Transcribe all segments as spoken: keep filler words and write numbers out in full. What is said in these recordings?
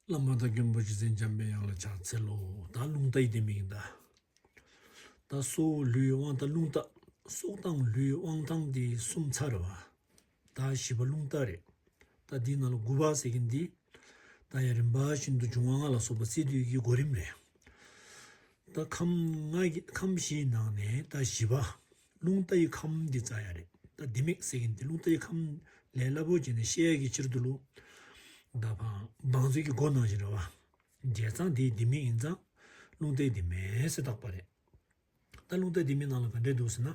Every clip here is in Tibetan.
བླ་མ་དང་མགོན་པོ་རྗེ་བཙུན་འཇམ་པའི་དབྱངས་ལ་ཕྱག་འཚལ་ལོ། ད་རླུང་རྟ་ཡི་ལྡེ་མིག་ཡིན་ད། ད་སྲོག་ལུས་དབང་ད་རླུང་རྟ། སྲོག་དང་ལུས་དབང་ཐང་དེ་གསུམ་ཚར་བ། ད་བཞི་པ་རླུང་རྟ་རེད། ད་འདི་ནང་ལ་དགུ་པ་ཟེར་གྱིན་འདི། ད་ཡང་རིམ་པ་བཞིན་དུ་འབྱུང་བ་ལྔ་ལ་སོགས་པ་སྲིད་དུས་ཀྱི་གོ་རིམ་རེད། ད་ཁམས་ལྔ་གི་ཁམས་བཞིའི་ནང་ནས་ད་བཞི་པ། རླུང་རྟ་ཡི་ཁམས་འདི་རྩ་ཡ་རེད། ད་ལྡེ་མིག་ཟེར་གྱིན་འདི་རླུང་རྟ་ཡི་ཁམས་ལས་སླ་པོ་བྱས་ནས་བཤད་ཡ་གི་ཕྱིར་དུ་ལུ། ད་བང་བང་མཛོད་ཀྱི་སྒོ་ནང་བཞིན་རེད་བ། བྱས་ཙང་འདིའི་ལྡེ་མིག་ཡིན་ཙང་། རླུང་རྟའི་ལྡེ་མིག་ཟེར་བཏགས་པ་རེད། ད་རླུང་རྟའི་ལྡེ་མིག་ནང་ལ་ག་འདྲས་འདུག་ཟེར་ན།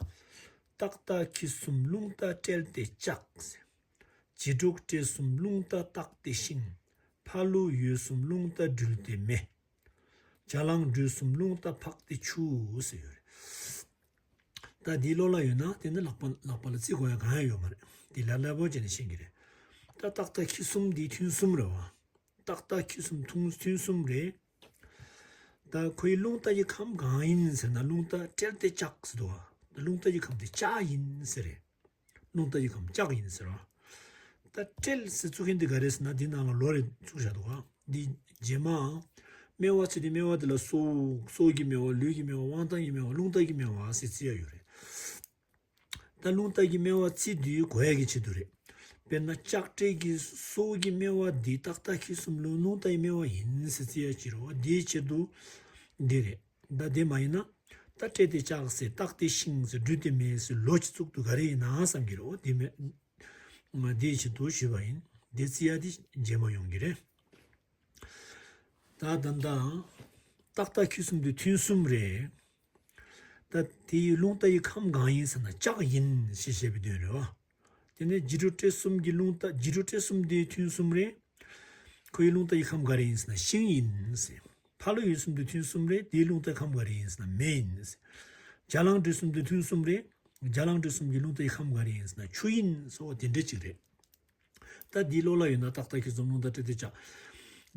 ཏག་ཏ་ཁྱི་གསུམ་རླུང་རྟ་སྤྲེལ་ཏེ་ལྕགས་ཟེར། བྱི་ཕྲུག་སྤྲེལ་གསུམ་རླུང་རྟ་སྟག་སྟེ་ཤིང་། ཕ་ལུ་ཡོས་གསུམ་རླུང་རྟ་སྦྲུལ་ཏེ་མེ། བྱ་གླང་སྦྲུལ་གསུམ་རླུང་རྟ་ཕག་སྟེ་ཆུ་ཟེར་ཡོད་རེད། ད་འདི་བློ་ལ་ཡོད་ན་དེ་ནི་ལག་པ་ལག་པ་ལ་བརྩི་དགོས་ཡ་གང་ཡང་ཡོད་མ་རེད། འདི་ལ་སླ་པོ་བྱས་ནས་ཤེས་ཀྱི་རེད། ད་ཏག་ཏ་ཁྱི་གསུམ་འདི་ཐུན་གསུམ་རེད་བ། ཏག་ཏ་ཁྱི་གསུམ་ཐུན་ཐུན་གསུམ་རེད། ད་ཁོའི་རླུང་རྟ་ཡི་ཁམས་གང་ཡིན་ཟེར་ན་རླུང་རྟ་སྤྲེལ་ཏེ་ལྕགས་ཟེར་འདུག་བ། རླུང་རྟ་ཡི་ཁམས་དེ་ལྕགས་ཡིན་ཟེར་རེད། རླུང་རྟ་ཡི་ཁམས་ལྕགས་ཡིན་ཟེར་བ། ད་སྤྲེལ་ཟེར་བཙུགས་མཁན་འདི་ག་རེ་ཟེར་ན་འདི་ནང་ལ་ལོ་རེ་བཙུགས་བཞག་འདུག་ག་འདི་རྗེས་མའང་། སྨེ་བ་ཚེ་འདི་སྨེ་བ་འདི་ལ་སྲོག་སྲོག་གི་སྨེ་བ་ལུས་ཀྱི་སྨེ་བ་དབང་ཐང་གི་སྨེ་བ་རླུང་རྟ་གི་སྨེ་བ་ཟེར་བརྩི་ཡ་ཡོད་རེད། ད་རླུང་རྟ་གི་སྨེ་བ་བརྩི་དུས་གོ་ཡ་གི་ཆེད་དུ་རེད། དཔེར་ན་ལྕགས་སྤྲེལ་གྱི་སྲོག་གི་སྨེ་བ་འདི་ཏག་ཏ་ཁྱི་གསུམ་ལུ་རླུང་རྟ་ཡི་སྨེ་བ་ཡིན་ཟེར་བརྩི་ཡ་ཅི་རེད་བ། འདིའི་ཆེད་དུ་འདི་རེད། ད་དེ་མ་ཡིན་ན། ད་སྤྲེལ་ཏེ་ལྕགས་ཟེར་སྟག་སྟེ་ཤིང་ཟེར་སྦྲུལ་ཏེ་མེ་ཟེར་ལོ་གཅིག་བཙུགས་དུས་ག་རེ་ཡིན་ན་བསམ་གྱི་རེད་བ། དེ་མེད། ང་དེའི་ཆེད་དུ་ཞུས་པ་ཡིན། དེ་བརྩི་ཡ་དེ་རྗེས་མ་ཡོང་གི་རེད། ད་ད་ད། ཏག་ཏ་ཁྱི་གསུམ་དེ་ཐུན་གསུམ་རེད། ད་དེའི་རླུང་རྟ་ཡི་ཁམས་གང་ཡིན་ཟེར་ན་ལྕགས་ཡིན་ཞེས་བཤད་པའི་དོན་རེད་བ། དེ་ནས་བྱི་ཕྲུག་སྤྲེལ་གསུམ་གྱི་རླུང་རྟ་བྱི་ཕྲུག་སྤྲེལ་གསུམ་དེ་ཐུན་གསུམ་རེད། ཁོའི་རླུང་རྟ་ཡི་ཁམས་ག་རེ་ཡིན་ཟེར་ན་ཤིང་ཡིན་ཟེར། ཕ་ལུ་ཡོས་གསུམ་དེ་ཐུན་གསུམ་རེད། དེའི་རླུང་རྟའི་ཁམས་ག་རེ་ཡིན་ཟེར་ན་མེ་ཡིན་ཟེར། བྱ་གླང་སྦྲུལ་གསུམ་དེ་ཐུན་གསུམ་རེད། བྱ་གླང་སྦྲུལ་གསུམ་གྱི་རླུང་རྟའི་ཁམས་ག་རེ་ཡིན་ཟེར་ན་ཆུ་ཡིན་ཟེར་བ་དེ་འདྲ་ཅིག་རེད། ད་འདི་བློ་ལ་ཡོད་ན་ཏག་ཏ་ཁྱི་གསུམ་རླུང་རྟ་སྤྲེལ་ཏེ་ལྕགས།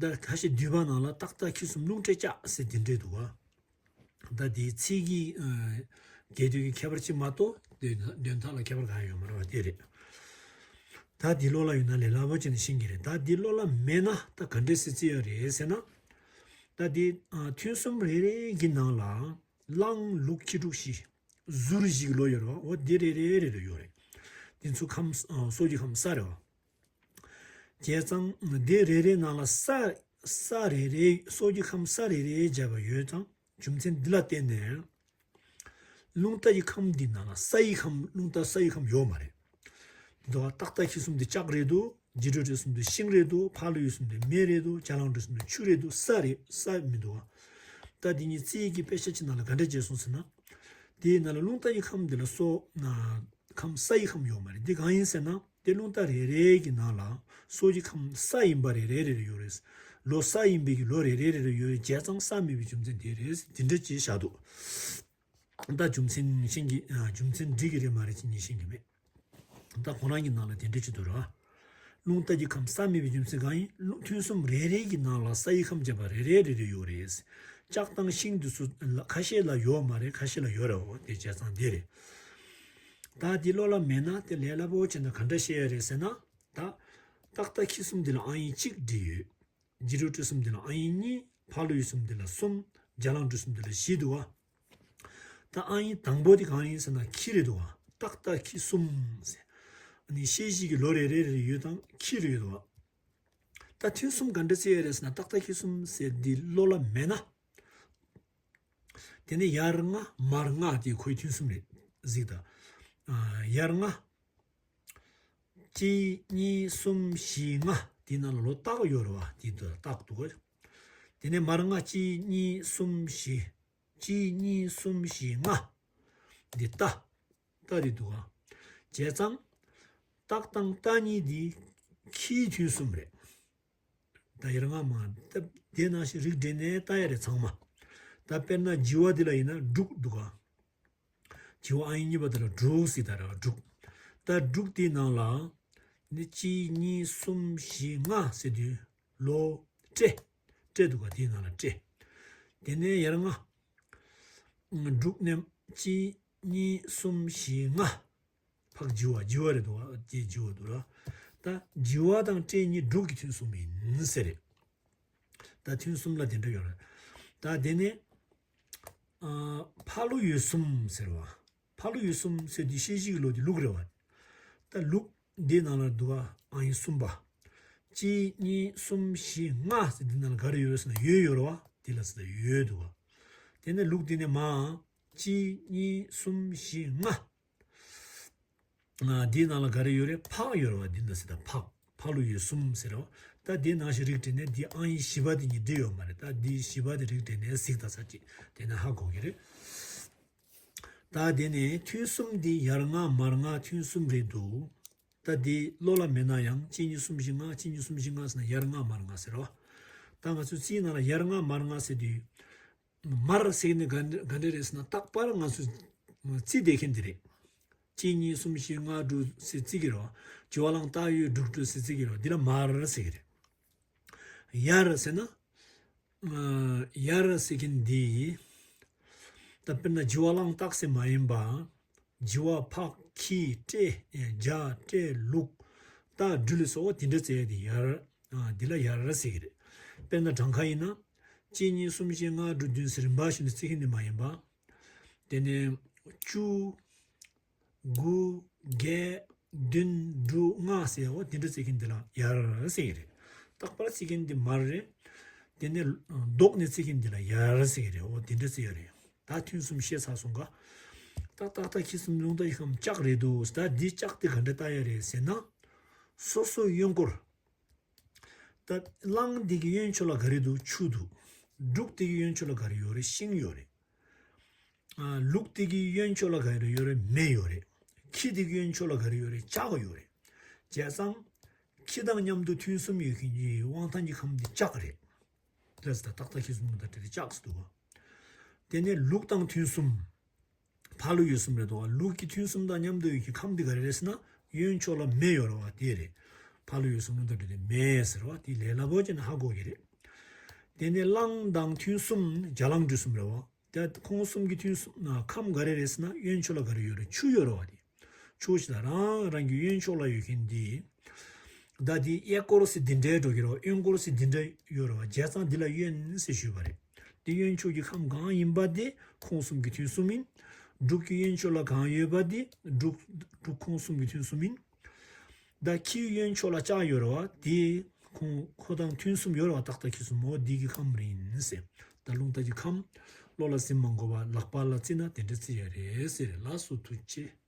ད་ཁ་ཤས་འདུས་པ་ནང་ལ་ཏག་ཏ་ཁྱི་གསུམ་རླུང་སྤྲེལ་ལྕགས་ཟེར་དེ་འདྲས་འདུག་ག་ད་དེའི་ཚིག་གི་ཨ་རྒྱས་བསྡུས་ཀྱི་ཁྱད་པར་ཅིག་མ་གཏོགས་དོན་དོན་དག་ལ་ཁྱད་པར་གང་ཡང་ཡོད་མ་རེད་བ། དེ་རེད། ད་འདི་བློ་ལ་ཡོད་ན་ལས་སླ་པོ་བྱས་ནས་ཤེས་ཀྱི་རེད། ད་འདི་བློ་ལ་མེད་ན་ད་ག་འདྲས་སེ་བརྩི་ཡ་རེད་ཟེར་ན། ད་འདི་ཨ་ཐུན་གསུམ་རེ་རེ་གི་ནང་ལ་གླང་ལུག་ཁྱི་འབྲུག་བཞི། ཟུར་བཞི་གི་ལོ་ཡོད་རེད་བ། འོ་འདི་རེ་རེ་རེ་རེ་ཡོད་རེད། འདི་ཚོ་ཁམས་ཨ་སྲོག་གི་ཁམས་ས་རེད་བ། བྱས་ཙང་དེ་རེ་རེའི་ནང་ལ་ས་ས་རེ་རེ་སྲོག་གི་ཁམས་ས་རེ་རེ་བྱས་པ་ཡོད་ཙང་རྒྱུ་མཚན་འདི་ལ་བརྟེན་ནས། རླུང་རྟ་ཡི་ཁམས་འདི་ནང་ལ་ས་ཡི་ཁམས་རླུང་རྟ་ས་ཡི་ཁམས་ཡོད་མ་རེད། འདི་ལྟ་བ་ཏག་ཏ་ཁྱི་གསུམ་འདི་ལྕགས་རེད་འདུག་བྱི་ཕྲུག་སྤྲེལ་གསུམ་འདི་ཤིང་རེད་འདུག་ཕ་ལུ་ཡོས་གསུམ་འདི་མེ་རེད་འདུག་བྱ་གླང་སྦྲུལ་གསུམ་འདི་ཆུ་རེད་འདུག་ས་རེད་ས་མི་འདུག་བ། ད་འདི་གཉིས་རྩིས་ཀྱི་དཔེ་ཆ་ཅིག་ནང་ལ་ག་འདྲ་བྱས་སོང་ཟེར་ན། དེའི་ནང་ལ་རླུང་རྟ་ཡི་ཁམས་འདི་ལ་སྲོག་ཁམས་ས་ཡི་ཁམས་ཡོད་མ་རེད། འདི་གང་ཡིན་ཟེར་ན། དེ་རླུང་རྟ་རེ་རེ་གི་ནང་ལ་སྲོག་གི་ཁམས་ས་ཡིན་པ་རེ་རེ་རེ་རེ་ཡོད་རེད། ལོ་ས་ཡིན་པའི་གི་ལོ་རེ་རེ་རེ་རེ་ཡོད་རེད། བྱས་ཙང་ས་མེད་པའི་རྒྱུ་མཚན་དེ་རེད། དེ་འདྲ་ཅིག་བཞག་འདུག་ད་རྒྱུ་མཚན་ཤེས་ཀྱི་རྒྱུ་མཚན་འགྲིག་གི་རེད་མ་རེད་ཅེས་ངས་ཤེས་ཀྱི་མེད། ད་ཁོ་རང་གི་ནང་ལ་དེ་འདྲ་ཅིག་འདུག་ར། རླུང་རྟ་གི་ཁམས་ས་མེད་པའི་རྒྱུ་མཚན་གང་ཡིན། རླུང་ཐུན་གསུམ་རེ་རེ་གི་ནང་ལ་ས་ཡི་ཁམས་བྱས་པ་རེ་རེ་རེ་རེ་ཡོད་རེད། ལྕགས་དང་ཤིང་འདི་ཚོ་ཁ་ཤས་ལ་ཡོད་མ་རེད། ཁ་ཤས་ལ་ཡོད་རེད། འོ་དེ་བྱས་ཙང་འདི་རེད། ད་འདི་བློ་ལ་མེད་ན་དེ་ལས་སླ་པོ་བྱས་ན་ག་འདྲ་བཤད་ཡ་རེད་ཟེར་ན། ད་ཏག་ཏ་ཁྱི་གསུམ་འདི་ལ་ཨང་ཡིག་གཅིག་བྲིས་ཡོད། བྱི་ཕྲུག་སྤྲེལ་གསུམ་འདི་ལ་ཨང་ཡིག་གཉིས། ཕ་ལུ་ཡོས་གསུམ་འདི་ལ་གསུམ། བྱ་གླང་སྦྲུལ་གསུམ་འདི་ལ་བཞི་འདུག་བ། ད་ཨང་ཡིག་དང་པོ་དེ་གང་ཡིན་ཟེར་ན་ཁྱི་རེད་འདུག་བ། ཏག་ཏ་ཁྱི་གསུམ་ཟེར། ཨ་ནི་ཤེལ་བཞི་གི་ལོ་རེ་རེ་རེ་ཡོད་དང་ཁྱི་རེ་ཡོད་འདུག་བ། ད་ཐུན་གསུམ་ག་འདྲ་བརྩི་ཡ་རེད་ཟེར་ན་ཏག་ཏ་ཁྱི་གསུམ་ཟེར་འདི་བློ་ལ་མེད་ན། དེ་ནས་ཡར་ལྔ་མར་ལྔ་དེ་ཁོའི་ཐུན་གསུམ་རེད་གཟིགས་དང་། ཡར་ལྔ། གཅིག་གཉིས་གསུམ་བཞི་ལྔ་དེའི་ནང་ལ་ལོ་སྟག་ཡོད་རེད་བ། དེ་དུ་སྟག་འདུག་ག་དེ་ནས་མར་ལྔ་གཅིག་གཉིས་གསུམ་བཞི། གཅིག་གཉིས་གསུམ་བཞི་ལྔ། འདི་རྟ། རྟ་རེད་འདུག་ག་བྱས་ཙང་། སྟག་དང་རྟ་གཉིས་འདི་ཁྱིའི་ཐུན་གསུམ་རེད། ད་ཡར་ལྔ་མ་ད་དེ་ནང་བཞིན་རིགས་འགྲེ་ནས་ལྟ་ཡ་རེད་ཚང་མ། ད་དཔེར་ན་བྱི་བ་འདི་ལ་ཡིན་ན་འབྲུག་འདུག་ག་བྱི་བ་ཨང་གཉིས་པ་དེ་ལ་འབྲུག་ཟེར་ད་ར་འབྲུག་ད་འབྲུག་དེའི་ནང་ལ་ནི་གཅིག་གཉིས་གསུམ་བཞི་ལྔ་ཟེར་དུས་ལོ་སྤྲེལ། སྤྲེལ་འདུག་ག་དེའི་ནང་ལ་སྤྲེལ། དེ་ནས་ཡར་ལྔ། འབྲུག་ནས་གཅིག་གཉིས་གསུམ་བཞི་ལྔ། ཕག་བྱི་བ་བྱི་བ་རེད་འདུག་བ། དེ་བྱི་བ་འདུག་ར། ད་བྱི་བ་དང་སྤྲེལ་གཉིས་འབྲུག་གི་ཐུན་གསུམ་ཡིན་ཟེར་རེད། ད་ཐུན་གསུམ་ལ་དེ་འདྲ་ཡོད་རེད། ད་དེ་ནས་ཨ། ཕ་ལུགས་ཡུལ་གསུམ་ཟེར་བ། ཕ་ལུགས་ཡུལ་གསུམ་ཟེར་དུས་ཤེས་བཞིན་གྱི་ལུགས་དེ་ལུགས་རེད་བ། ད་ལུགས་འདི་ནང་ལ་འདུག་ག་ཨང་ཡིག་གསུམ་པ། གཅིག་གཉིས་གསུམ་བཞི་ལྔ་ཟེར་འདི་ནང་ལ་ག་རེ་ཡོད་རེད་ཟེར་ན་ཡོད་ཡོད་རེད་བ། དེ་ལ་ཟེར་ན་ཡོད་འདུག་ག་དེ་ནས་ལུགས་འདི་ནས་མ། གཅིག་གཉིས་གསུམ་བཞི་ལྔ། ཨ། འདིའི་ནང་ལ་ག་རེ་ཡོད་རེད། ཕག་ཡོད་རེད་བ། འདི་འདྲ་ཟེར་ད་ཕག་ཕ་ལུགས་ཡུལ་གསུམ་ཟེར་རོ། ད་འདི་ནང་བཞིན་རིགས་བསྒྲེས་ནས་འདི་ཨང་ཡིག་བཞི་པ་དེ་གཉིས་འབྲེལ་ཡོད་མ་རེད། ད་འདི་བཞི་པ་དེ་རིགས་བསྒྲེས་ནས་གཟིགས་ད་ས་ཅིག་དེ་ནས་ཧ་གོ་གི་རེད། ད་དེ་ནས་ཐུན་གསུམ་འདི་ཡར་ལྔ་མར་ལྔ་ཐུན་གསུམ་རེད་འདུག་ད་འདི་བློ་ལ་མེད་ན་ཡང་གཅིག་གཉིས་གསུམ་བཞི་ལྔ་གཅིག་གཉིས་གསུམ་བཞི་ལྔ་ཟེར་ན་ཡར་ལྔ་མར་ལྔ་ཟེར་རོ། ད་ང་ཚོའི་རྩིས་ནང་ལ་ཡར་ལྔ་མར་ལྔ་ཟེར་དུས། མར་ཟེར་ནི་ག་ག་འདྲ་རེད་ཟེར་ན། རྟག་པར་ང་ཚོས་རྩིས་བསྡད་མཁན་འདི་རེད། གཅིག་གཉིས་གསུམ་བཞི་ལྔ་དྲུག་ཟེར་རྩིས་ཀྱི་རེད་བ། བྱི་བ་གླང་སྟག་ཡོས་འབྲུག་སྦྲུལ་ཟེར་རྩིས་ཀྱི་རེད་བ། འདི་ལ་མར་ཟེར་གྱི་རེད། ཡར་ཟེར་ན། ཨ། ཡར་ཟེར་མཁན་འདི། ད་དཔེར་ན་བྱི་བ་གླང་སྟག་ཟེར་མ་ཡིན་པ། བྱི་བ་ཕག་ཁྱི་སྤྲེལ་བྱ་སྤྲེལ་ལུག་རྟ་སྦྲུལ་སོགས་དེ་འདྲ་རྩིས་ཡ་དེ་ཡར། ཨ། འདི་ལ་ཡར་ཟེར་གྱི་རེད། དཔེར་ན་གྲངས་ཀ་ཡིན་ན། གཅིག་གཉིས་གསུམ་བཞི་ལྔ་དྲུག་བདུན་ཟེར་རིམ་པ་བཞིན་དུ་རྩིས་མཁན་དེ་མ་ཡིན་པ། དེ་ནས་བཅུ། དགུ། བརྒྱད། བདུན། དྲུག་ལྔ་ཟེར་འོ་དེ་འདྲ་རྩིས་མཁན་དེ་ལ་ཡར་ཟེར་གྱི་རེད། རྟག་པར་རྩིས་མཁན་དེ་མར་རེད། དེ་ནས་ལྡོག་ནས་རྩིས་མཁན་དེ་ལ་ཡར་ཟེར་གྱི་རེད། འོ་དེ་འདྲ་རྩིས་ཡ་རེད། ད་ཐུན་གསུམ་བཤད་ཚར་སོང་ག་ད་ཏག་ཏག་ཁྱི་གསུམ་རླུང་རྟ་ཡི་ཁམས་ལྕགས་རེད་འདུག་ད་འདི་ལྕགས་དེ་ག་འདྲ་ལྟ་ཡ་རེད་ཟེར་ན། སོ་སོའི་གཡོན་སྐོར། ད་གླང་འདི་གི་གཡོན་ཕྱོགས་ལ་ག་རེ་འདུག་ཆུ་འདུག་འབྲུག་འདི་གི་གཡོན་ཕྱོགས་ལ་ག་རེ་ཡོད་རེད། ཤིང་ཡོད་རེད། ཨ། ལུག་འདི་གི་གཡོན་ཕྱོགས་ལ་ག་རེ་ཡོད་རེད། མེ་ཡོད་རེད། ཁྱི་འདི་གི་གཡོན་ཕྱོགས་ལ་ག་རེ་ཡོད་རེད། ལྕགས་ཡོད་རེད། བྱས་ཙང་། ཁྱི་དང་མཉམ་དུ་ཐུན་གསུམ་ཡོད་མཁན་གྱི་དབང་ཐང་གི་ཁམས་འདི་ལྕགས་རེད། ལས་ད་ཏག་ཏག་ཁྱི་གསུམ་ལུང་ད་དེ་ལྕགས་སུ་འདུག་ག་དེ་ནས་ལུག་དང་ཐུན་གསུམ། ཕ་ལུགས་ཡུལ་གསུམ་རེད་འདུག་ག་ལུག་གི་ཐུན་གསུམ་དང་མཉམ་དུ་ཡོད་ཀྱི་ཁམས་འདི་ག་རེ་རེད་ཟེར་ན། གཡོན་ཕྱོགས་ལ་མེ་ཡོད་རེད་བ། དེ་རེད། ཕ་ལུགས་ཡུལ་གསུམ་ལུང་ད་དེ་མེ་ཟེར་བ་དེ་ལས་སླ་པོ་བྱས་ན་ཧ་གོ་གི་རེད། དེ་ནས་གླང་དང་ཐུན་གསུམ་བྱ་གླང་འབྲུ་གསུམ་རེད་བ། ད་ཁོང་གསུམ་གྱི་ཐུན་གསུམ་ན་ཁམས་ག་རེ་རེད་ཟེར་ན། གཡོན་ཕྱོགས་ལ་ག་རེ་ཡོད་རེད། ཆུ་ཡོད་རེད་བ་དེ། ཆུ་ཞིག་ལ་རང་རང་གི་གཡོན་ཕྱོགས་ལ་ཡོད་མཁན་འདི། ད་དེ་གཡས་སྐོར་ཟེར་འདི་འདྲའི་འགྲོ་གི་རེད་བ། གཡོན་སྐོར་ཟེར་འདི་འདྲ་ཡོད་རེད་བ། བྱས་ཙང་འདི་ལ་གཡོན་ཟེར་ཞུས་པ་རེད། དེ་གཡོན་ཕྱོགས་ཀྱི་ཁམས་གང་ཡིན་པ་དེ་ཁོང་གསུམ་གྱི་ཐུན་གསུམ་ཡིན། འབྲུག་གི་གཡོན་ཕྱོགས་ལ་གང་ཡོད་པ་དེ་འབྲུག་འབྲུག་ཁོང་གསུམ་གྱི་ཐུན་གསུམ་ཡིན། ད་ཁྱིའི་གཡོན་ཕྱོགས་ལ་ལྕགས་ཡོད་རེད་བ། དེ་ཁོང་ཁོ་དང་ཐུན་གསུམ་ཡོད་རེད་བ། ཏག་ཏག་ཁྱི་གསུམ་འོ་འདི་གི་ཁམས་རེད་ཟེར། ད་རླུང་རྟ་གི་ཁམས་བློ་ལ་ཟིན་མ་དགོས་པ་ལག་པ་ལ་བརྩིས་ན་དེ་འདྲ་བརྩི་ཡ་རེད་ཟེར། ལགས་སོ། ཐུགས་རྗེ་ཆེ།